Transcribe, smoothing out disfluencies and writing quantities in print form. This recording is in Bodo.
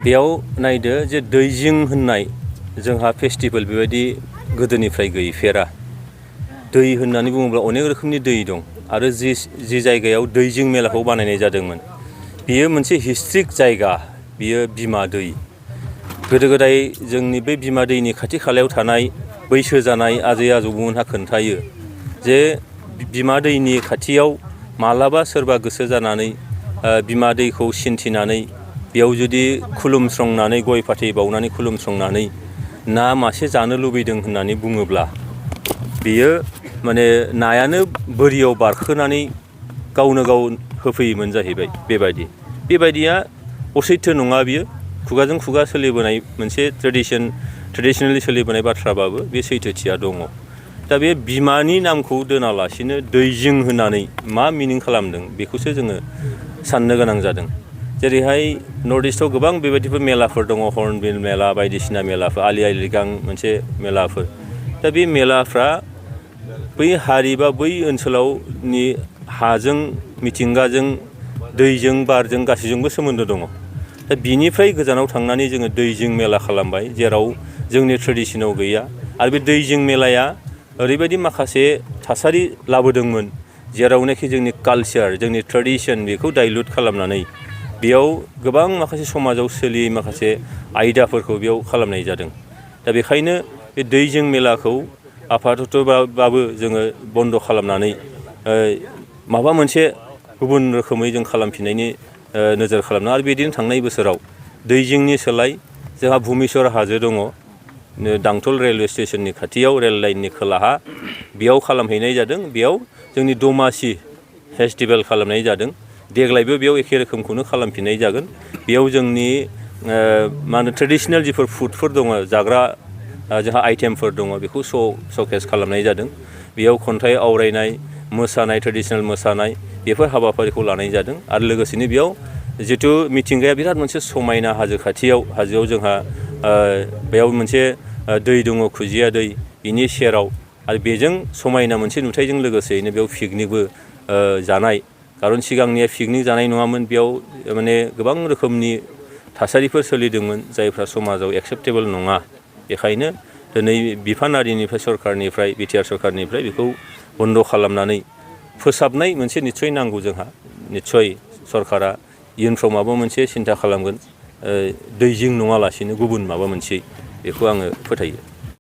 बेयाव नायदो जे दैजिं होननाय जोंहा फेस्टिभेल बेबायदि गोदोनिफ्राय गैफेरा। दै होननानै बुङोब्ला अनेक रोखोमनि दै दं आरो जि जायगायाव दैजिं मेलाखौ बानायनाय जादोंमोन बियो मोनसे हिस्ट्रिक जायगा, बियो बिमा दै। गोदो गोदाय जोंनि बे बिमा दैनि खाथि खालायाव थानाय बैसो जानाय आजै आजौमोनहा खोन्थायो जे बिमा दैनि खाथियाव मालाबा सोरबा गोसो जानानै बिमा दैखौ सिन्थिनानै बेयाव जुदि खुलुमस्रंनानै गय फाथै बावनानै खुलुमस्रंनानै ना मासे जानो लुबैदों होननानै बुङोब्ला बियो माने नायानो बोरियाव बारखोनानै गावनो गाव होफैयोमोन जाहैबाय। बेबायदिया असैथो नङा, बियो खुगाजों खुगा सोलिबोनाय मोनसे ट्रेडिसनेलि सोलिबोनाय बाथ्राबाबो बे सैथोथिया दङ। दा बे बिमानि नामखौ दोनालासिनो दैजिं होननानै मा मिनिं खालामदों बेखौसो जोङो साननो गोनां जादों। जेरैहाय नर्थ इस्टआव गोबां बेबायदिफोर मेलाफोर दङ, हर्नबिल मेला बायदिसिना मेलाफोर, आलि आइ लिगां मोनसे मेलाफोर। दा बे मेलाफ्रा बै हारि बा बै ओनसोलावनि हाजों, मिथिंगाजों, दैजों, बारजों गासैजोंबो सोमोन्दो दङ। दा बिनिफ्राय गोजानाव थांनानै जोङो दैजिं मेला खालामबाय जेराव जोंनि ट्रेडिसनाव गैया। आरो बे दैजिं मेलाया ओरैबायदि माखासे थासारि लाबोदोंमोन जेरावनाखि जोंनि कालचार, जोंनि ट्रेडिसन बेखौ डाइल्युट खालामनानै बेयाव गोबां माखासे समाजाव सोलियै माखासे आयदाफोरखौ बेयाव खालामनाय जादों। दा बेखायनो बे दैजिं मेलाखौ आपातत'बाबो जोङो बन्द' खालामनानै माबा मोनसे गुबुन रोखोमै जों खालामफिननायनि नोजोर खालामनो। आरो बिदिनो थांनाय बोसोराव दैजिंनि सोलाय जोंहा भुमेश्वर हाजो दङ, दांथल रेलवे स्टेसननि खाथियाव, रेल लाइननि खोलाहा, बेयाव खालामहैनाय जादों। बेयाव जोंनि दमासि फेस्टिभेल खालामनाय जादों। देग्लायबो बेयाव एखे रोखोमखौनो खालामफिननाय जागोन। बेयाव जोंनि मा होनो ट्रेडिसनेल जिफोर फुडफोर दङ, जाग्रा जोंहा आइटेमफोर दङ, बेखौ श'केस खालामनाय जादों। बेयाव खन्थाइ आवरायनाय, मोसानाय, ट्रेडिसनेल मोसानाय, बेफोर हाबाफारिखौ लानाय जादों। आरो लोगोसेनो बेयाव जिथु मिथिंगाया बिराद मोनसे समायना हाजो खाथियाव, हाजोआव जोंहा बेयाव मोनसे दै दङ, खुजिया दै, बिनि सेराव आरो बेजों समायना मोनसे नुथायजों लोगोसेयैनो बेयाव पिकनिकबो जानाय। खारन सिगांनिया पिकनिक जानाय नङामोन, बेयाव माने गोबां रोखोमनि थासारिफोर सोलिदोंमोन जायफ्रा समाजाव एक्सेप्टेबोल नङा। बेखायनो दिनै बिफानारिनिफ्राय, सरकारनिफ्राय, बिटिआर सरकारनिफ्राय बेखौ बन्द' खालामनानै फोसाबनाय मोनसे निस्सय नांगौ जोंहा। निस्सय सरकारा इयुनफ्राव माबा मोनसे सिन्था खालामगोन, दैजिं नङालासिनो गुबुन माबा मोनसे, बेखौ आङो फोथायो।